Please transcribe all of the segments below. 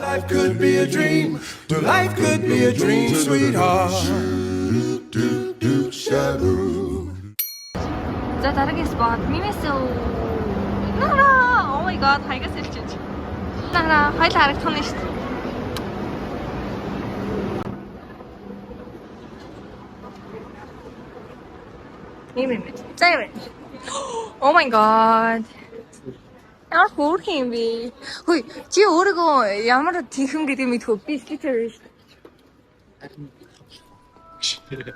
Life could be a dream. Life could be a dream, sweetheart. За, дараагийн spot Miniso. Нара! Oh my god, хаягаас илчиж. Нара, хоёул харагдах нь шүү дээ. Ийм юм байна. За, юм. Oh my god. Ямар хөөрхөн юм бэ? Хөөе, чи өөрийгөө ямар тэнхэм гэдгийг мэдэх үү? Би Slytherin шүү дээ.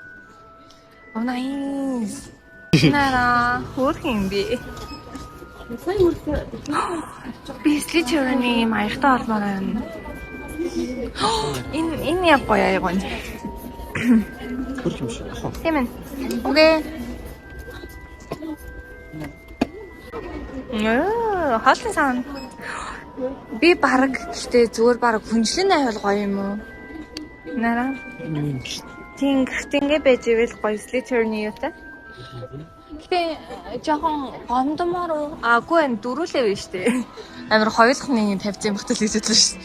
Oh, nice. Нара, хөөрхөн юм бэ? Би Slytherin-ы юм аягтай олмоор байна. Энэ яг гоё аяг байна. Хөрх юм шиг. Ах. Тийм ээ. Okay. Нөө, хоолны сан. Би баг гэхдээ зүгээр баг хүнжлэн авал гоё юм уу? Нара. Энэ юу юм бэ? Тэнгэрт ингэ байж ивэл гоё Slytherin юутай. Гэтэ жоохон гомдмоор уу? Аагүй энэ дөрүүлээ биш үү? Амар хоёулахны тавьсан юм хөтөл гэж бодлоо шүү.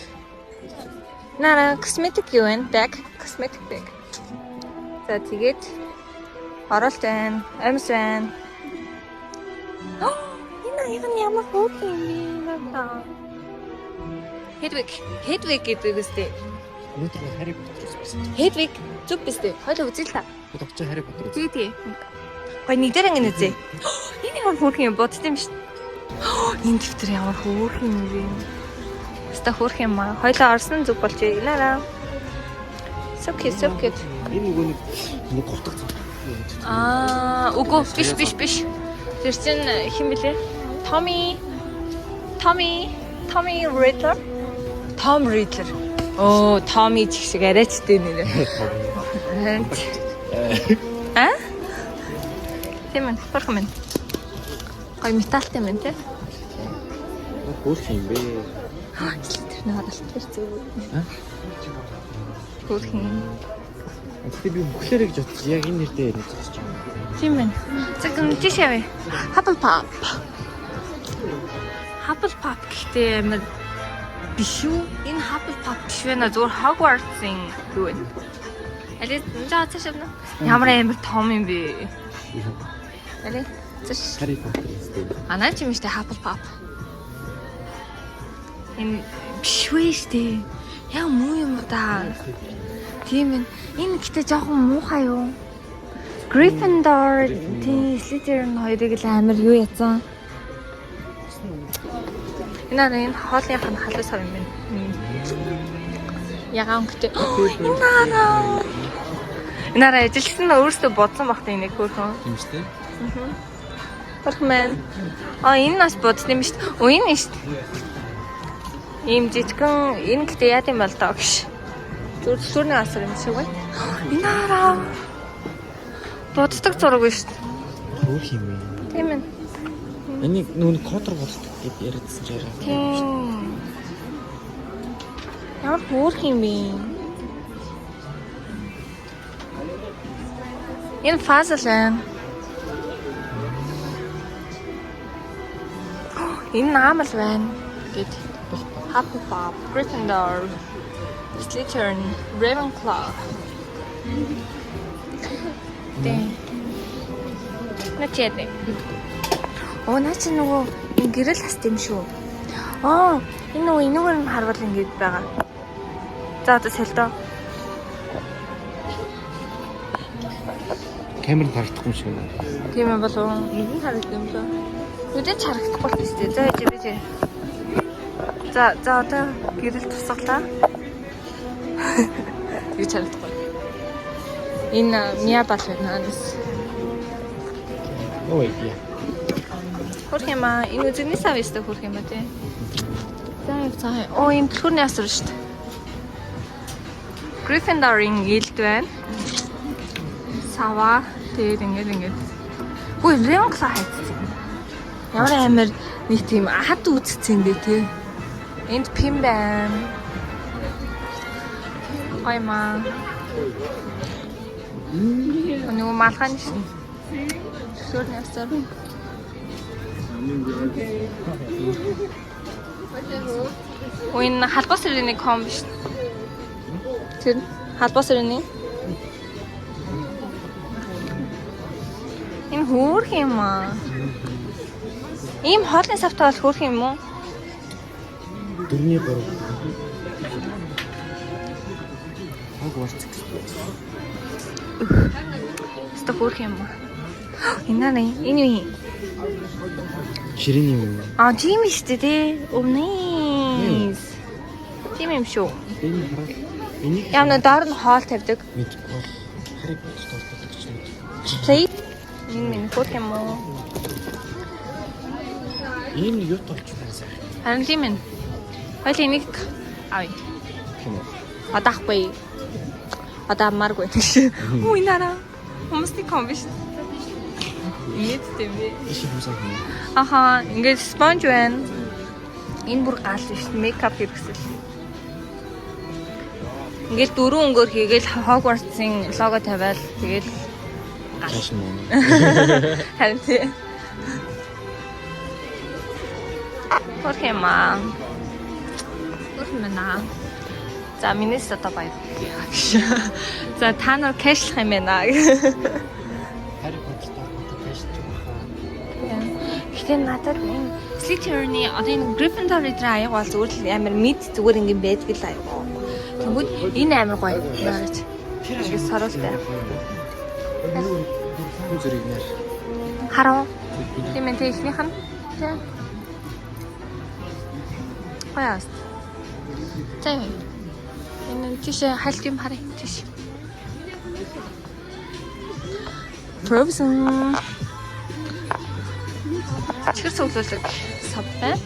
Нара, cosmetic юу вэ? Bag, cosmetic bag. За, тэгээд оролт байна, амьс байна. Энэ аяг нь ямар хөөрхөн юм бэ? Надаа. Hedwig, Hedwig гэдэг үстэй. Өнөөдөр Harry Potter үзсэн. Hedwig зүг биз дээ. Хоёул үзье л та. Бид очиж Harry Potter үзсэн. Тий, тий. Гой, нэг дээр ингэ үзье. Энэ ямар хөөрхөн юм, бодд юм шүү. Энэ дэвтэр ямар хөөрхөн юм бэ? Хаста хөөрхөн юм аа. Хоёлаа орсон зүг болж наараа. So cute, so cute. Энэ нөгөө нэг гутаг зүг. Аа, үгүй, биш, биш, биш. Тэр чинь хэн блэ? Tommy Tommy Tommy Riddler. Tom Riddler. Оо, Tommy ч шиг арайч дээ нэрээ. Аа? Тийм ээ, хөөрхөн байна. Гоё металлтай юм байна те. Хөрх юм бэ? Тэр нэг оролт тэр зөв. Аа? Хөөрхөн. Гэтэ би бүхлээрээ гэж бодчих. Яг энэ нэр дээр нэг зогсож байгаа. Тийм байна. За, гэн тийш явъя. Hufflepuff. Hufflepuff гэхдээ амар биш үү? Энэ Hufflepuff биш вэ? Зүгээр Hogwarts-ын юу вэ? Али, за, цааш явна. Ямар амар том юм бэ? Али, цааш. Harry Potter үзсэн. Анаа ч юм штэ Hufflepuff. Энэ биш вэ штэ. Яг муу юм уу да. Тийм ээ. Энэ гэтээ жоохон муухай юу? Gryffindor, тийм, Slytherin хоёрыг л амар юу яцсан. Энэ аа, энэ хоолных нь халуун сав юм байна. Ягаан өнгөтэй. Энэ аа. Энэ араа ажилчсан нь өөрөөсөө бодсон багт энийг хөөрхөн. Тийм шүү дээ. Хөөрхөн байна. А, энэ нас бодсон юм шүү дээ. Өө, энэ шүү дээ. Ийм жижигэн энэ гэтээ яад юм бол доо гэж. Зүгээр зүрний асар юм шиг байна. Энэ араа. Боддог зураг биш шүү дээ. Хөрх юм бэ? Тийм ээ. Энийг нөгөө нэг кодор болдог гэд яриадсан ч яриа. Тийм. Ямар хөөрх юм бэ? Энэ фазл байна. Энэ наамал байна гэд. Hufflepuff, Gryffindor, Slytherin, Ravenclaw. Тэ. Наа чи яа. Оо, наа чи нөгөө энэ гэрэл хаст юм шүү. Аа, энэ нөгөө энэгээр нь харвал ингэж байгаа. За, одоо солидоо. Камеранд харагдахгүй юм шиг байна. Тийм юм болов уу? Нүдэн харагдсан юм лөө. Нүдэн ч харагдахгүй л тест. За, яж би. За, за, одоо гэрэл тусгалаа. Юу ч харагдахгүй. Энэ Мия бал байна анаас. No idea. Хөрх юм аа. Энэ үзэгний сав өстө хөрх юм ба тий. За, яв, за. Оо, энэ түлхүүрний асар шүү дээ. Gryffindor-ын илд байна. Сава тэгээд ингээд ингээд. Үгүй, Ravenclaw хайцсан. Ямар амар нэг тийм хад үүссэн юм бэ те. Энд пин байна. Гоё маа. Нөгөө малгай нь шин. Түлхүүрний асар. Үн халбас сэрээний ком биш. Тэр халбас сэрээний. Энэ хөөх юм аа. Ийм хоолны савтай бол хөөх юм уу? 4-ний 3. Hogwarts Express. Өстө хөөх юм аа. Энэ нэ энэ юу юм? Ширээний юм. Аа тийм шүү дээ тий. Өмнө. Тийм юм шүү. Энэ хараад энийг Ямар доор нь хоол тавьдаг. мэдгүй бол Harry Potter тоглодог ч юм. Play. Энэ минь хөөх юм уу? Ийм нэг юу толч байсан. Харин тийм ээ. Хоёул энийг авъя. Тийм үү? Одоо авахгүй. Одоо авмааргүй. Үу энэ араа. Хүмүүсний ком биш. Ийдтэй юм бэ. Иш хүмүүс аа. Аха, ингээд спонж байна. Энэ бүр гал биш. Мейкап хэрэгсэл. Ингээд дөрвөн өнгөөр хийгээл Hogwarts-ын лого тавиал тэгэл гал. Цааш нь. Харин тий. Хөрх юм аа. Хөрх юм байна. За минийс одоо баяр. За та нар кэшлэх юм байна. Harry Potter тоглодог кэш байгаа. Гэтэ надад энэ Slytherin-ы одоо энэ Gryffindor эдрээ аяг бол зүгээр л амар мэд зүгээр ингэ байдаг л аяг. Тэнгүүд энэ амар гоё. Наарч. Ингэ саруултай. Хүн зэрэг нэр. Харав. Тийм ээ эхнийх нь. Тэ. Гоё аас. За юу. Энэ тийш хальт юм харъя. Тийш. Frozen. Чихэр цуглуулдаг сав байна.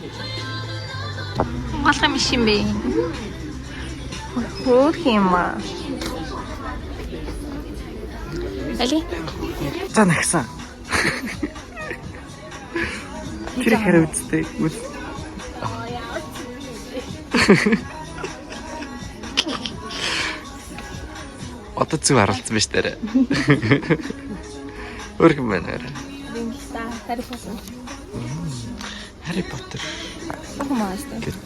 Хамгаалах юм биш юм бэ? Хөөх юм аа. Али. За нагсан. Тэр хариу үстэй. Үс. Одоо зүг харуулсан биш дээр. Өөр юм байна арай. Бингиста Harry Potter. Harry Potter Хумаас. гэт.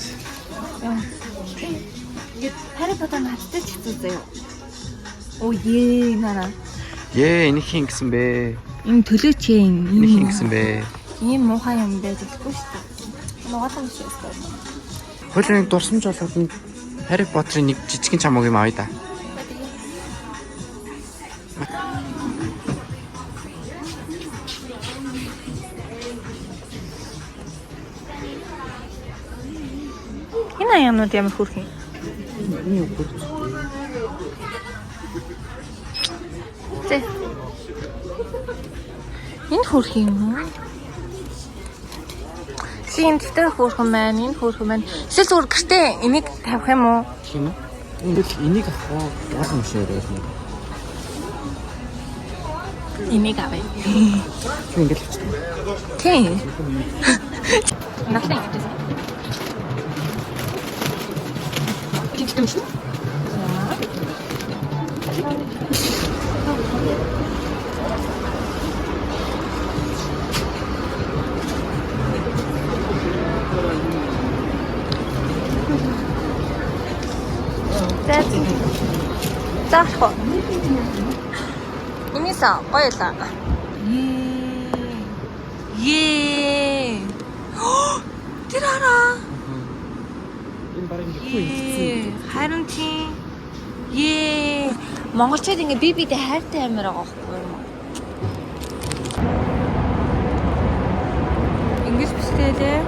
Ингээд Harry Potter надтай ч хэцүү заяа. Оо ее нара. Ее энийг хин гэсэн бэ? Энэ төлөөч юм. Энийг хин гэсэн бэ? Ийм муухай юм байж болохгүй шүү дээ. Нугаалan биш өстой. Хойлоо нэг дурсамж болоод нэг Harry Potter-ын нэг жижигэн чамууг юм авъя да. Энэ аяанууд ямар хөөрхөн. Энэ юу гүр? Зэ. Энэ хөөрхөн юм уу? Чи энэ дэвтэр хөөрхөн байна, энэ хөөрхөн байна. Эсвэл зүгээр гэртээ энийг тавих юм уу? Тийм үү? Ингээд энийг авах уу? Угаасан юм шиг яриад. Энийг авъя. Чи ингээд л авчихсан. Тийм. Наслан ингэж. Чи юм шүү. За. За. Энэсээ гоё л. Ее. Тэр хараа. Энэ бараг ингээд хүү Ее. Харин тийм. Ее. Монголчууд ингээ би бидээ хайртай амар байгаа байхгүй юу? Ингэж бичлээ.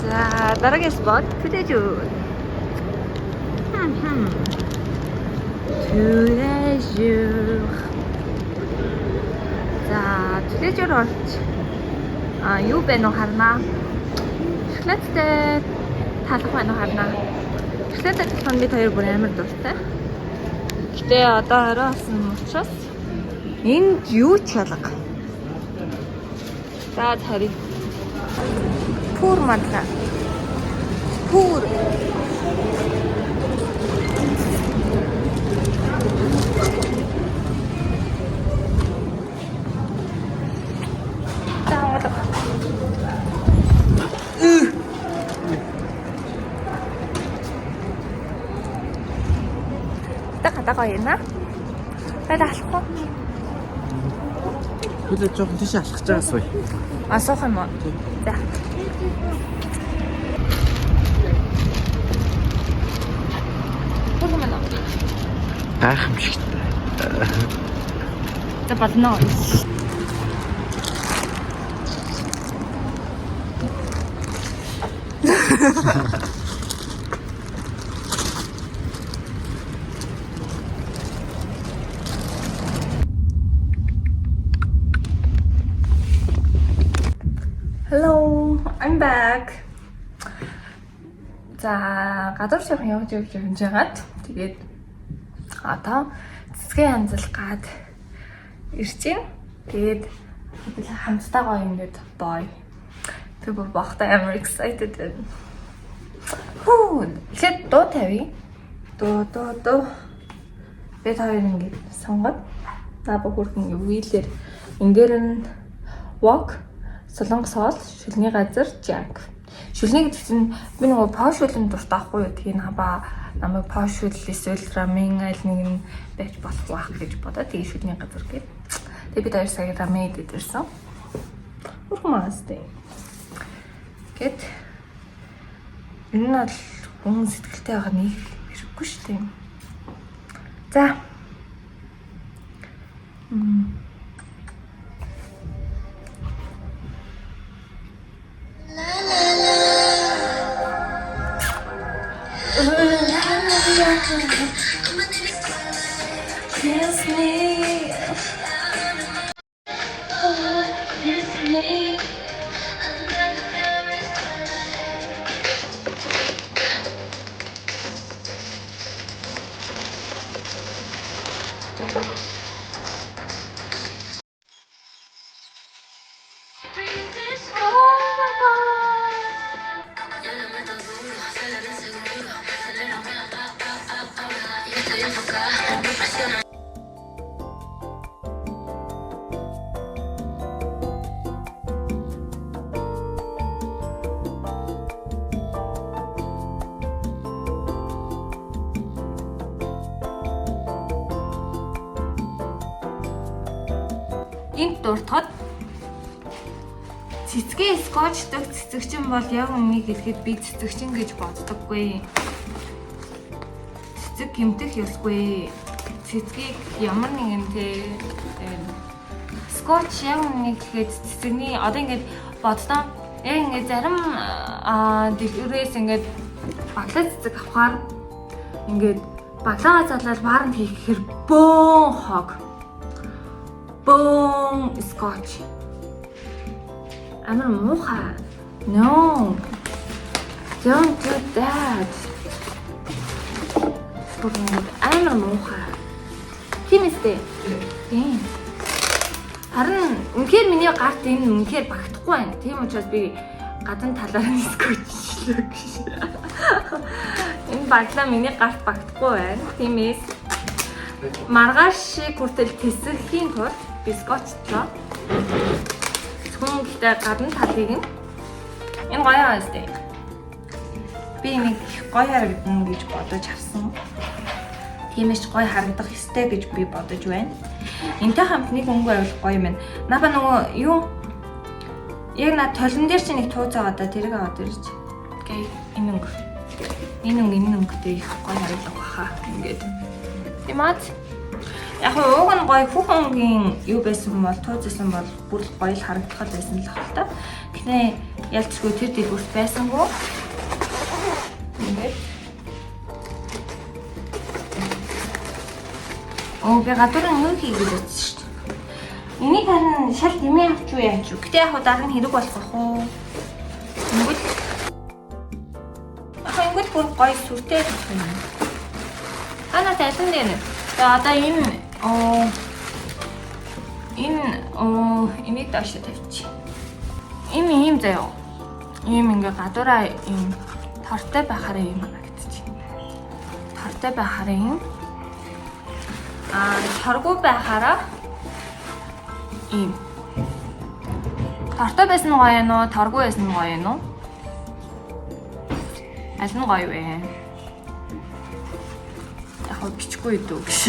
За, дараагийн спот Түлэжүү. Түлэжүү. За, Түлэжүүр орч. А, юу байна уу харнаа. Шоколадтай талах байна уу харнаа. Шоколадтай талах нь бид хоёр бүр амар дуртай. Гэтэ одоо орой болсон учраас энд юу ч ялга. За тарих. Пүр мадлаа. Пүр. За хамгаалах. Гэтэ гадаа гоё юм аа. Баяр алах уу? Хөлөө жоохон тийш алхаж байгаа сууя. А суух юм уу? За. Хөргөн мөн. Гайхамшигтай. За болно. Hello, I'm back. За, гадуур сайхан явж явж явж байгаад тэгээд одоо цэцгийн янзлах гад ирж байна. Тэгээд би хамтдаа гоё ингээд бой. Би бүр бохтой амар excited байна. Хүү, эхлээд дуу тавья. Дуу дуу дуу. Бид хоёр ингээд сонгоод наа бүх хүрхэн wheel-ээр ингээр нь walk Солонгос хоол, шүлний газар, junk. Шүлний гэдэг чинь би нөгөө по шүлэн дуртай байхгүй юу? Тэгээ хабаа намайг по шүл эсвэл рамен аль нэг нь байж болох байх гэж бодоод тэгээ шүлний газар гээд. Тэгээ бид хоёр сая рамен идээд ирсэн. Хүрхэн маастай. Гэт энэ нь бол хүн сэтгэлтэй байгаа нэг хэрэггүй шүү дээ. За. Kiss me. Kiss me. Oh my god. Энд дуртахад цэцгээ скотчдаг цэцэгчин бол яг үнийг хэлэхэд би цэцэгчин гэж боддоггүй. Цэцэг гэмтэх ёсгүй. Цэцгийг ямар нэгэн тэ скотч яг үнийг хэлэхэд цэцэгний одоо ингээд боддоо яг ингээд зарим дэлгүүрээс ингээд баглаа цэцэг авахаар ингээд баглаагаа залаад бааранд хийхээр бөөн хог. Бөөн скотч. Амар муухай. No. Don't do that. Бүр ингээд амар муухай. Тийм үстэй. Тийм. Харин үнэхээр миний гарт энэ үнэхээр багтахгүй байна. Тийм учраас би гадна талаар нь скотчлоо гэж. Энэ баглаа миний гарт багтахгүй байна. Тиймээс маргааш шиг хүртэл тэсрэхийн тулд би скотчлоо. Зөвхөн гэхдээ гадна талыг нь энэ гоё аа өстэй. Би нэг их гоё харагдана гэж бодож авсан. Тиймээс гоё харагдах ёстой гэж би бодож байна. Энтэй хамт нэг өнгө байвал гоё юм байна. Наба нөгөө юу яг на толон дээр чи нэг тууц байгаа да тэрийг аваад ирж. Окей, энэ өнгө. Энэ өнгө энэ өнгөтэй их гоё харагдах баха. Ингээд. Тийм аа. Яг нь ууг нь гоё хүүхэн өнгийн юу байсан бол тууз байсан бол бүр л гоё л харагдах байсан л ах л та. Гэхдээ ялцгүй тэр дэлгүүрт байсангүй. Ингээд. Оо би гадуур нь юу хийх гэж бодсон шүү дээ. Энийг харин шал тэмээ авч уу яач юу. Гэтэ яг хуу дараа нь хэрэг болох бах уу. Ингүүл Яг ингүүл бүр гоё сүртэй болох юм. Ана тайлан дээр. Тэгээ одоо энэ оо энэ оо энийг доош тавьчих. Энэ ийм заяа. Ийм ингээ гадуураа ийм тортой байхаараа ийм харагдчих. Тортой байхаараа ийм. Аа торгүй байхаараа ийм. Тортой байсан нь гоё юм уу? Торгүй байсан нь гоё юм уу? Аль нь гоё вэ? Яг яг бичихгүй дүү гэж.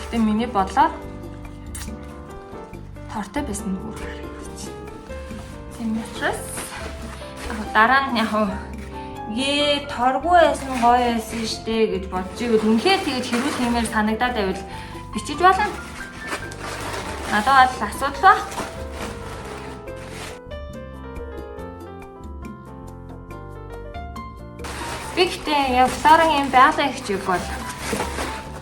Гэтэ миний бодлоор тортой байсан нь бүр харагдчих. Тийм учраас яг дараа нь яг торгүй байсан гоё байсан штэ гэж бодож ивэл үнэхээр тэгэж хэрүүл хиймээр санагдаад байвал бичиж болно. Надад бол асуудал ба. Би гэтээ яг флорын байгалийн эгчийг бол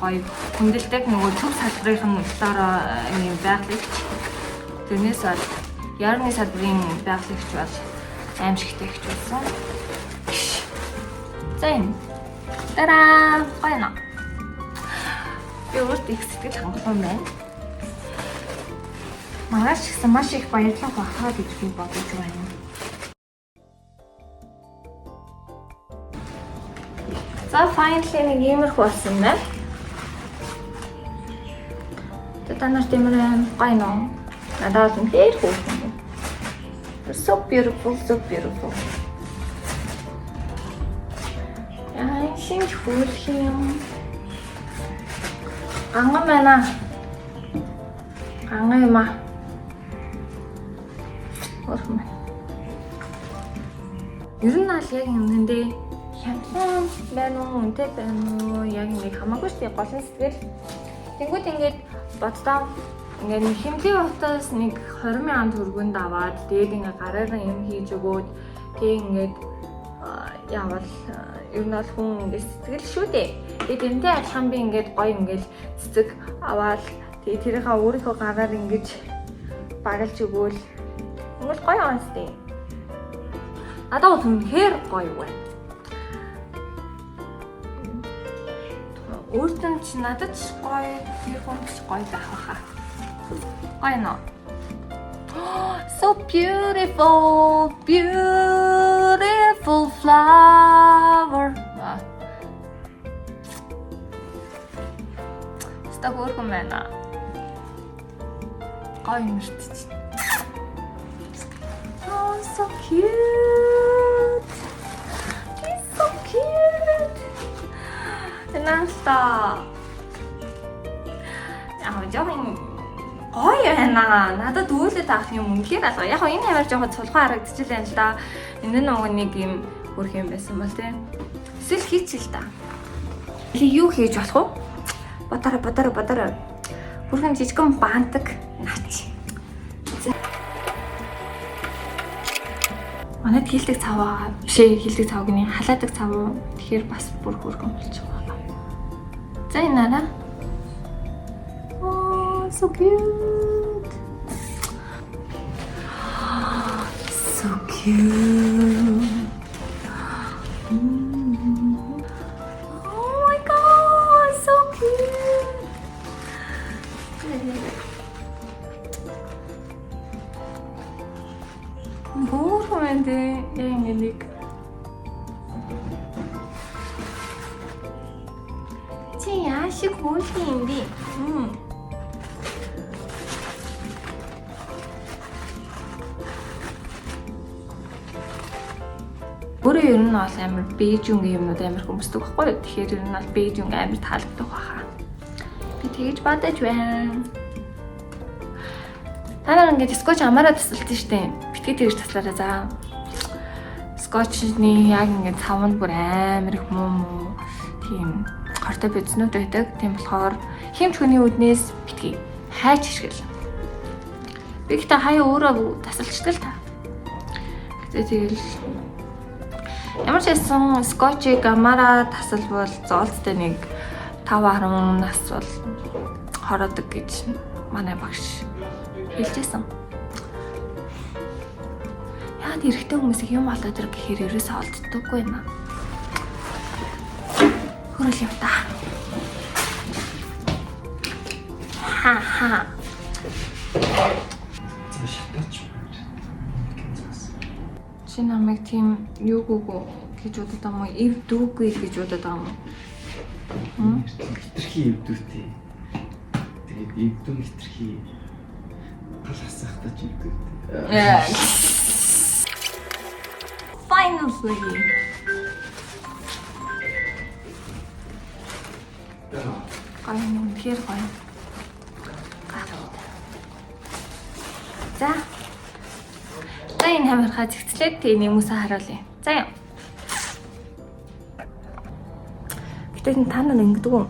гоё хүндэлдэг, нөгөө төв салбарын нь флорын байгалийн эгч. Тэрнээс бол ярны салбарын байгалийн эгч бол аимшигтай эгч болсон. За юм. Тараа, гоё наа. Би өөртөө их сэтгэл хангалуун байна. Маргааш гэсэн маш их баярлах байхаа гэж би бодож байна. За finally нэг иймэрхүү болсон байна. Тэ та нарт ямар гоё нөө. Надад бол үнэхээр хөөрхөн байна. So beautiful, so beautiful. Яа, шинж хөөрхөн юм. Ганган байна. Ганган юм аа. Хөөрхөн байна. Ер нь аль яг үнэндээ хямдхан байна уу, үнэтэй байна уу, яг нэг хамаагүй шүү дээ, гол нь сэтгэл. Тэнгүүд ингээд боддоо ингээд нэг хэмнэлийн утас нэг 20 мянган төгрөгөнд аваад тэгээд ингээд гараараа юм хийж өгөөд тэг ингээд явал ер нь бол хүн ингээд сэтгэл шүү дээ. Тэгээд энэтэй адилхан би ингээд гоё ингээд цэцэг аваад тэгээд тэрийнхээ өөрийнхөө гараар ингэж багалж өгөөл ингээд гоё юм шүү дээ. Надад бол үнэхээр гоё байна. Өөртөө ч надад ч гоё, тэр хүн ч гоё байх байхаа. Гоё нөө. So beautiful, beautiful flower. Ста хөөрхөн байна. Гоё юм шүү дээ. Oh, so cute. He's so cute. Наста. Яг жоохон гоё байна. Надад үүлээд авах юм үнэхээр алга. Яг энэ амар жоохон цулган харагдчихлаа юм л да. Энэ нөгөө нэг юм хөрх юм байсан бол тийм. Эсвэл хийчих л та. Юу хийж болох вэ? Бодороо, бодороо, бодороо. Бүрхэн жижигэн бантаг наач. Манайд хийлдэг цав байгаа. Биш ээ, хийлдэг цав гинэ. Халаадаг цав уу? Тэгэхээр бас бүр хөргөн болчих байгаа. За энэ нараа. Oh, so cute. So cute. Oh my god, so cute. Хөөрхөн байна те. Яг ингэ нэг. Чи яашиг хөөрхөн юм бэ? Өөрөө ер нь бол амар бэж өнгө юмнууд амар хүмүүсдэг байхгүй юу? Тэгэхээр ер нь бол бэж өнгө амар таалагдах байхаа. Би тэгэж бодож байна. Та нар ингээд скотч амаараа тасалсан штэ. Битгий тэгж таслаарай за. Скотчны яг ингээд цав нь бүр амар их муу муу тийм хортой бидснүүд байдаг. Тийм болохоор химч хүний үднээс битгий хайч хэрэгэл. Би гэхдээ хаяа өөрөө тасалчдаг л та. Гэтэ тэгэл ямар ч байсан скотчийг амаараа тасалбал зоолттой нэг 5-10 нас бол хороодог гэж манай багш хэлжсэн. Яагаад эрэгтэй хүмүүсийг юм олоод ир гэхээр ерөөсөө олддоггүй юм аа. Хөрөл юм та. Ха ха. За шатаач. Чи намайг тийм юугүйг гэж бодод байгаа юм уу? Эв дүүгүй гэж бодод байгаа юм уу? Хитрхи эвдүүтэй. Тэгээд эвдүүн хитрхи гал хасахдаа ч эвдүүтэй. Finally. Гоё юм, үнэхээр гоё. Гайхалтай. За. За энэ хамархаа зэгцлээд тэгээ нэмүүсээ харуулъя. За юм. Гэтэл та нар ингэдэг үү?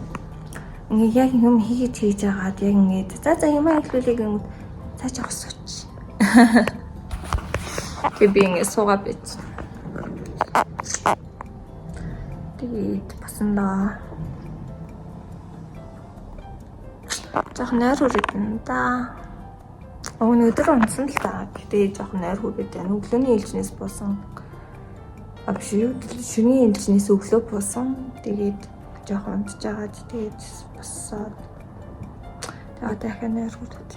Ингээ яг юм хийж хийж агаад яг ингээд за за юм эхлүүлээ гингүүд за жоох сууч. Тэгээ би ингээ суугаа байж. Тэгээд басандаа. Жоох нойр хүрээд байна да. Өнөөдөр унтсан л та. Гэтэ жоох нойр хүрээд байна. Өглөөний ээлжнээс буусан. А биш юу? Шөнийн ээлжнээс өглөө буусан. Тэгээд жоох унтж агаад тэгээд босоод тэгээд дахиад нойр хүрээд.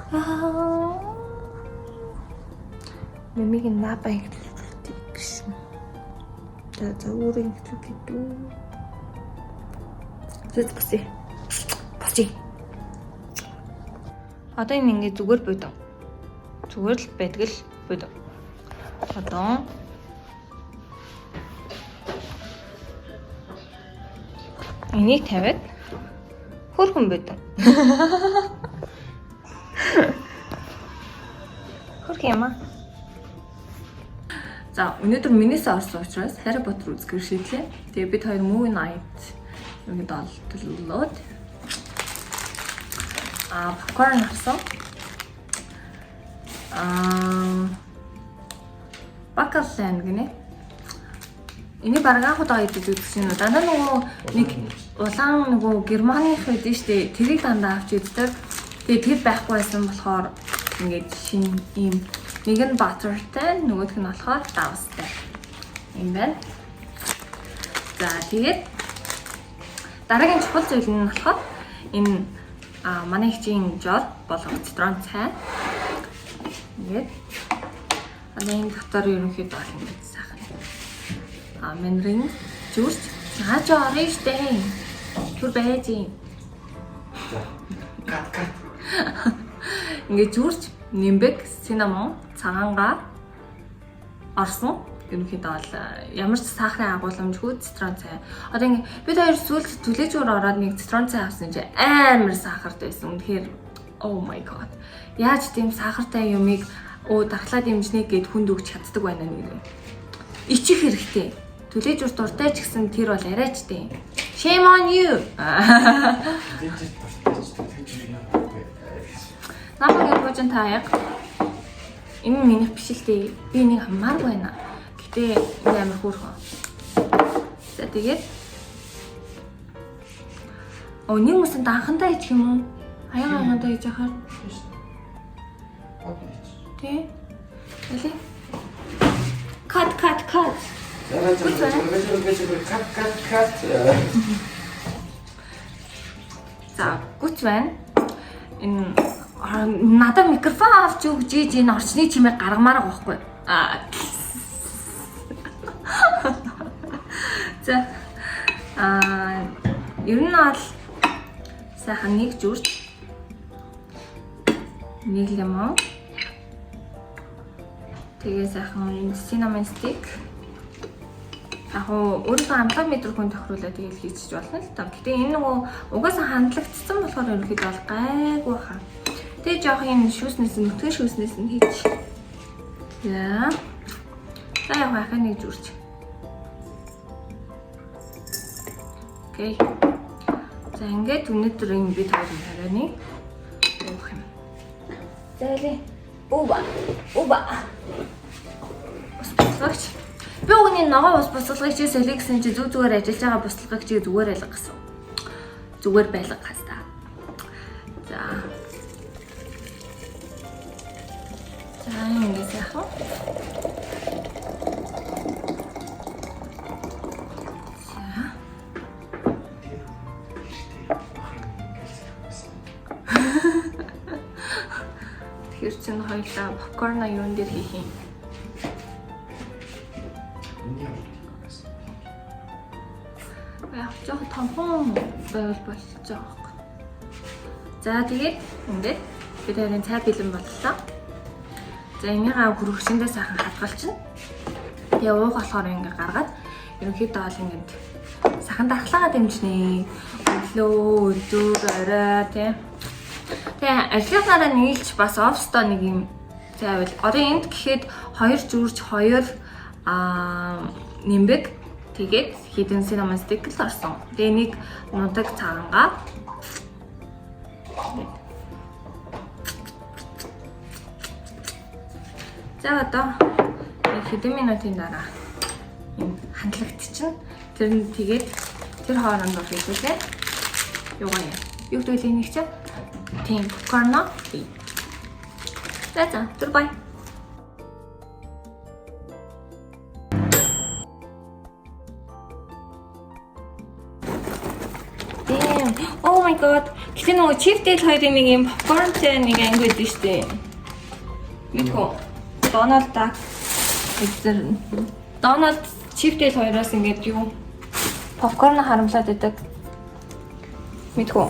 Аа. Мэмиг наапа ихлүүлдэг гэсэн. За за өөрөө ихлүүлдэг үү? Зүг босъё. Босъё. Одоо энэ ингээ зүгээр бодон. Зүгээр л байдаг л бодон. Одоо энийг тавиад хөрхөн бодон. Хөрх юм аа. За өнөөдөр минээс орсон учраас Harry Potter үзэхээр шийдлээ. Тэгээ бид хоёр Movie Night юмд олдлоод попкорн авсан. Бакаллан гинэ. Энийг бараг анх удаа идэж үзсэн юм уу? Дандаа нөгөө нэг улаан нөгөө германых байдаг шүү дээ. Тэрийг дандаа авч иддэг. Тэгээ тэр байхгүй байсан болохоор ингээд шинэ ийм нэг нь butterтай, нөгөөх нь болохоор давстай. Юм байна. За тэгээд дараагийн чухал зүйл нь болохоор энэ манай хчийн жол болох цитрон цай. Ингээд одоо энэ дотор ерөнхийдөө бол ингээд сайхан. Мандарин зүрч цааш орно штэ. Түр байж юм. Cut cut. Ингээд зүрч, нимбэг, cinnamon, цагаангаа орсон. Ерөнхийдөө бол ямар ч сахарын агуулмжгүй цитрон цай. Одоо ингээд бид хоёр сүүлд түлээжүүр ороод нэг цитрон цай авсан чинь амар сахартай байсан. Үнэхээр oh my god. Яаж тийм сахартай юмыг дархлаа дэмжнэ гэд хүнд өгч чаддаг байна нэг юм. Ичих хэрэгтэй. Түлээжүүр дуртай ч гэсэн тэр бол арайч тийм. Shame on you. Дэмжиж дуртай ч тэгж юм. Намайг пуужин таяг. Энэ минийх биш л дээ. Би энийг хамааргүй байна. Гэтэ энэ амар хөөрхөн. За тэгээд нэг мөсөн данхандаа ичих юм уу? Аяга аягаандаа хийж яхаар. Тий. Алей. Cut cut cut. Cut cut cut. За, гүц байна. Энэ надад микрофон авч өгч ийж энэ орчны чимээ гаргамаар байгаа байхгүй. За. Ер нь бол сайхан нэг зүрч, нэг лимон. Тэгээ сайхан cinnamon stick. Яг уу өөрийнхөө амтлаг мэдрэх хүн тохируулаад тэгэл хийчих болно л та. Гэтэ энэ нөгөө угаасаа хандлагдсан болохоор ерөнхийдөө бол гайгүй хаа. Тэгээ жоох юм шүүснээс нь нүтгэн шүүснээс нь хийж. За. За яг хаа нэг зүрч. Okay. За ингээд өнөөдөр энэ бид хоёр харины уух юм. За эле. Уба. Уба. Ус буслагч. Би угны ногоо ус буслагч чи солио гэсэн чи зүг зүгээр ажиллаж байгаа буслагч чи зүгээр байлга гэсэн. Зүгээр байлга хаста. За. За ингээд сайхан. За. Тэгэхээр чинь хоёлаа попкорн юун дээр хийх юм? Яг жоох томхон байвал болж байгаа байхгүй. За тэгээд ингээд бид хоёрын цай бэлэн боллоо. За энийгээ хөргөгчөндөө сайхан хадгалчихна. Тэгээ уух болохоор ингээ гаргаад ерөнхийдөө бол ингээд сахан дархлаагаа дэмжинэ. Өглөө, өдөр, орой тий. Тэгээ ажлынхаараа нийлж бас офстоо нэг юм заавал одоо энд гэхэд 2 зүрж 2 нимбэг тэгээд хідэн cinnamon stick л орсон. Тэгээ нэг мундаг цагаангаа. За одоо нэг хэдэн минутын дараа энэ хандлагт чинь тэр нь тэгээд тэр хооронд бол хэлүүлээ. Юугаа юм? Юу гэдэг вэ нэг чинь? Тийм, попкорн. За за, түр бай. Damn. Oh my god. Гэтэ нөгөө Chip Dale хоёрын нэг юм попкорнтэй нэг анги байдаг шүү дээ. Мэдхүү. Donald Duck эзэр Donald Chip Dale хоёроос ингээд юу попкорн харамлаад байдаг. Мэдхүү.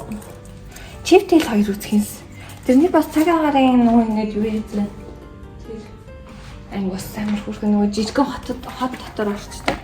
Chip Dale хоёр үзхийнс. Тэрний бас цаг агаарын нөгөө ингээд юу хийсэн. Тэр анги бас амар хөөрхөн нөгөө жижигхэн хотод хот дотор орчдөг.